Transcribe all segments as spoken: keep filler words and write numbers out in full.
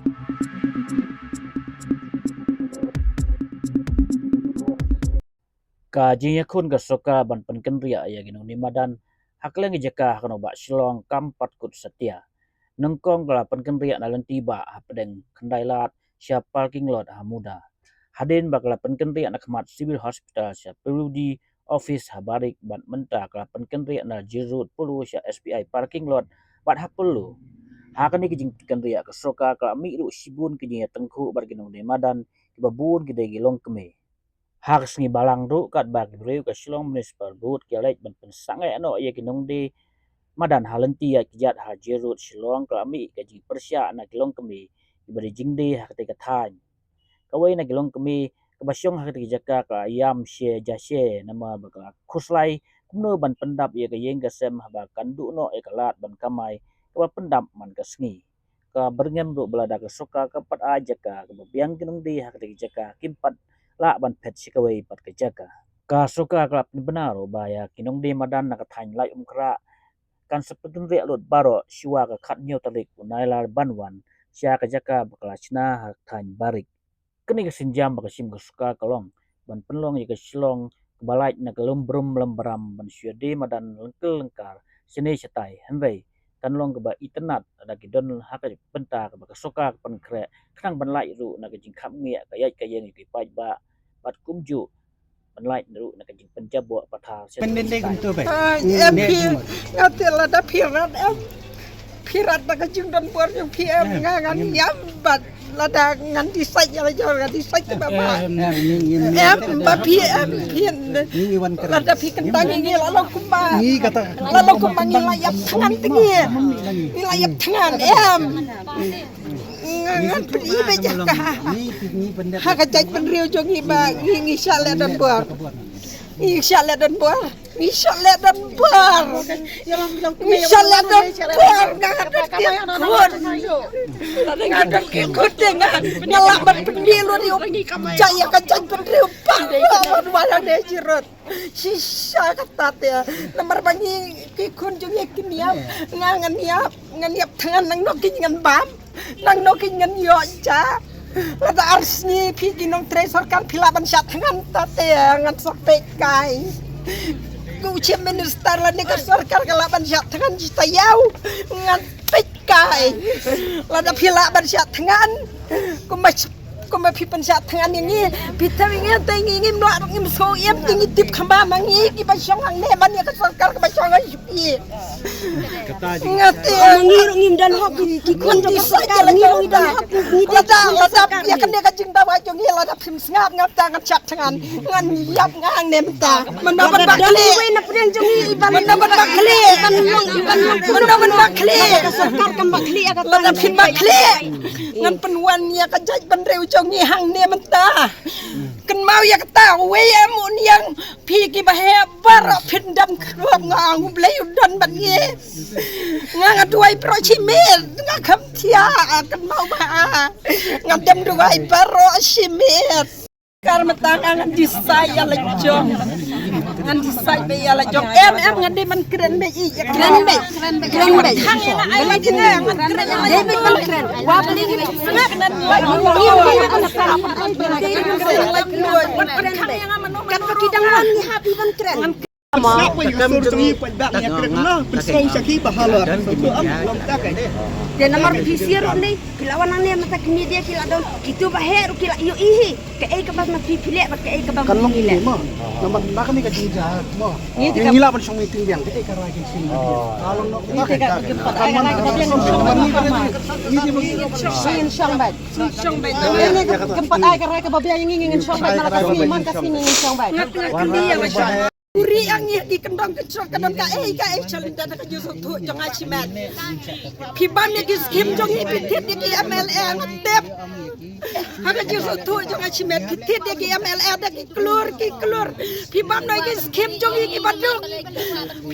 Ka jingïakhun ka sorkar ban pynkynriah ïa ki nongdie madan ha kylleng ki jaka ha ka nongbah Shillong kam pat kut satia. Nyngkong ka la pynkynriah na lynti bah hapdeng Khyndailad sha parking lot ha Muda. Hadien ba ka la pynkynriah na khmat Civil Hospital sha P W D office ha Barik, bad mynta ka la pynkynriah na J Road Polo sha S B I parking lot bad ha Polo. Ha kane ka jingpynkynriah ka sorkar ka la mih ruh shibun ki jingïatyngkhuh bad ki nongdie madan kiba bun ki dei ki longkmie. Ha ka sngi Balang ruh katba ki briew ka Shillong Municipal Board ki leit ban pynsangeh noh ïa ki nongdie madan ha lynti ïaid kjat ha J Road Shillong, ka la mih ka jingpyrshah na ki longkmie kiba dei jingdie ha katei ka thaiñ. Kawei na ki longkmie kaba shong ha katei ka jaka ka ïam she ja she namar ba ka la khuslai kumno ban pyndap ïa ka ïing ka sem haba kan duh noh ïa ka lad ban kamai kaba pyndap man ka sngi. Ka byrngem ruh ba lada ka sorkar kam pat ai jaka kaba biang ki nongdie ha katei ka jaka, kim pat lah ban phet sha kawei pat ka jaka. Ka sorkar ka la pynbna ruh ba ïa ki nongdie madan na ka thaiñ Laitumkhrah kan sa pynkynriah lut baroh shuwa ka khathynñiew tarik u Nailar ban wan sha ka jaka ba ka la shna ha ka thaiñ Barik. Kane ka sienjam ba ka shim ka sorkar ka long ban pynlong ïa ka Shillong kaba lait na ka lum brum lum baram ban shu ïadie madan lyngkar lyngkar shane shatai, hynrei kan long kaba itynnad lada ki don ha ka bynta kaba ka sorkar ka pynkhreh, khnang ban lait ruh na ka jingkhapngiah ka ïaid ka ïeng ïa ki paidbah bad kumjuh ban lait ruh na ka jingpynjaboh pathar sha. Pynlendei kumto bai. Ah, em phi, nga te lada phi rat em. Phi rat da ka jingdon bor jong phi em, nga ngan ïam bad lada ngan decide ïa la jong, ngan decide te ba ma. Em, em, em, em, em, ba phi em, phi em. Ngi wan kren. Lada phi kyntang ngi la long kumba. Ngi kata. La long kumba ngi la ïap thngan te ngi. Ngi la ïap thngan em. Nga ngan pyn-i ba jaka. Ha ka jaitbynriew jong ngi ba ngi, ngi shah leh don bor. Ngi shah leh don bor. Ngi shah leh don bor. Ngi shah leh don bor. Nga don ki khun. Nga don ki khun te nga. Nga lah ban pynmih lut ïa u jait, ïa ka jaitbynriew ba. Nga wan wala ne jirot. Shisha kata te. Namar ba ngi ki khun jong ngi kin ïap. Nga ngan ïap, ngan ïap thngan nangno ki ngan bam. Nangno ki ngan ïoh ja. Lada ar sngi phi ki nongtrei sorkar phi lah ban shah thngan ta te ngan sa peit kai. Ko u Chief Minister lane ka sorkar ka lah ban shah thngan ji ta ïaw. Ngan peit kai. Lada phi lah ban shah thngan. Kumba kumba phi pynshah thngan ïa ngi, phi thaw ïa ngi te ngi ngim lah ruh ngim sngew im te ngi tip kham ba ma ngi kiba shong hangne ban ïa ka sorkar kaba shong ha shuki. Nga te ma ngi ruh ngim don hok, ki khun jong ka sorkar ngi ruh ngim don hok, ngi tip lada lada ïa kane ka jingdawa jong ngi lada phim sngap nga te ngan shah thngan, ngan ïap nga hangne mynta. Mynta ban ba khlieh. Wei na pdeng jong ngi ban ban ba khlieh. Ban long ban long mynta ban ba khlieh. Ka sorkar kam ba khlieh ka lada phin ba khlieh. Ngan pynwan ïa ka jaitbynriew jong ngi hangne mynta. Kynmaw ïa kata wei em u niang phi kiba heh baroh phin dam kyrpad nga U Blei u don bad ngi. Nga nga duwai baroh shimet nga kham thiah kynmaw ba nga dam duwai baroh shimet. Kar mynta nga ngan decide ïa la jong. Ngan decide beit ïa la jong. Em em ngan dei ban kren beit ïa kren beit. Kren beit. Kren beit. Khang ïa nga ai la jong ngan kren ïa la jong. Dei beit ban kren. Wa beli ngi sngap nan wa ngi ngi ban kren. Kren beit. Kat ki dang wan ngi hap ban kren. Te namar phi sir ruh ne, phi la wan nangne mynta ki media ki la don, kito ba heh ruh ki la ïohi hi, kaei kaba ma phi phi leh bad kaei kaba ma phi leh. Namar na kane ka jingja mo. Ngi la ban shong meeting biang, kaei ka rai ki shin. Ngi te ka kynpat ai ka rai kaba biang ngin shong beit. Ngi te ba ngin shong beit. Ngin shong beit. Ngi te ka kynpat ai ka rai kaba biang ngin shong beit, man ka sngi man ka sngi ngin shong beit. Buhrieh ïa ngi ha ki kyndong kynshrong ka don kaei kaei sha lyndet ha ka jingsngewthuh jong nga shimet. Phi bam ïa ki skim jong ngi, phi thied ïa ki M L A nga tip. Ha ka jingsngewthuh jong nga shimet phi thied ïa ki M L A da ki klur ki klur. Phi bam noh ïa ki skim jong ngi kiba duk.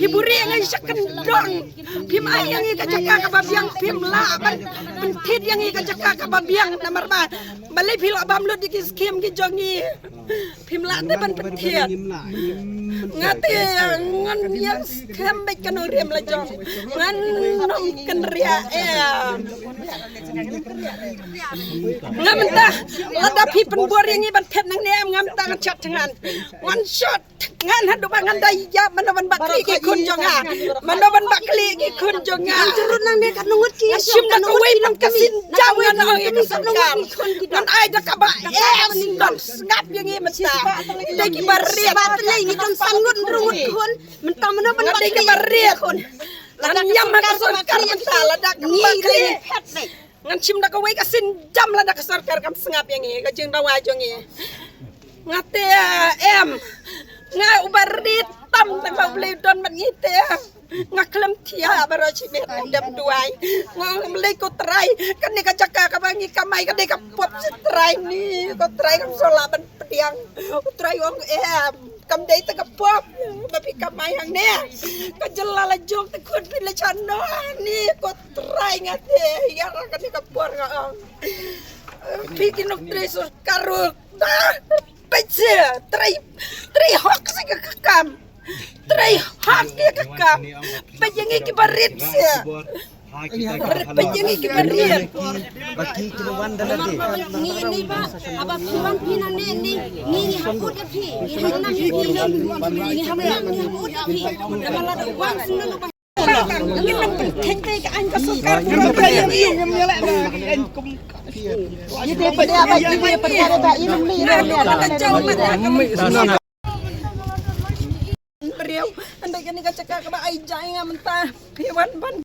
Phi buhrieh ïa ngi sha kyndong. Phim ai ïa ngi ka jaka kaba biang, phim lah ban pynthied ïa ngi ka jaka kaba biang namar ba balei phi la bam lut ïa ki skim ki jong ngi. Phim lah te ban pynthied. Nga te ngan ïeng skhem bad ka nongrim la jong. Ngan nym kynriah em. Nga mynta lada phi pynbor ïa ngi ban thep nangne em, nga mynta ngan shot thngan. Ngan shot thngan haduh ba ngan da ïap mano ban bakli ki khun jong nga. Mano ban bakli ki khun jong nga. Ngan jurut nangne ka nongut ki. Ngan shim da kawei nang ka sienjam ngan ong ïa ka sorkar. Ngan ai da kaba em, don sngap ïa ngi mynta. Dei ki barit. Ba tlei ngi don san ngut hynriew ngut khun. Mynta mano ban bakli ki barit. Lada ïam ha ka sorkar mynta lada ka bakli. Ngan shim da kawei ka sienjam lada ka sorkar kam sngap ïa ngi ka jingdawa jong ngi. Nga te em. Nga uba rit tam tang ba U Blei u don bad ngi te. Nga khlem thiah baroh shi miet u dem duwai. Nga ong, Blei ko Trai, kane ka jaka kaba ngi kamai kane ka pop shi Trai ni, ko Trai kam shu lah ban pdiang. U Trai u ong em, kam dei tang ka pop ba phi kamai hangne. Ka jylla la jong te khun phi la shano ni, ko Trai nga te, ïa kane ka por nga ong. Phi ki nongtrei sorkar ruh, da, peit seh, trei, trei hok seh ka kam. Trei hok ïa ka kam. Peit ïa ngi ki barit seh. Peit ïa ngi ki barit. Ba ki ki wan da lade. Ngi ni ba, haba phi wan phi nangne ni, ngi ngi haput ïa phi. Ngi haput ïa phi. Ngi haput ïa phi. Haba la da wan sngewbha. Ngin nang pyntheng te ka aiñ ka sorkar. Briew, ande kane ka jaka kaba ai jai nga mynta. Phi wan ban.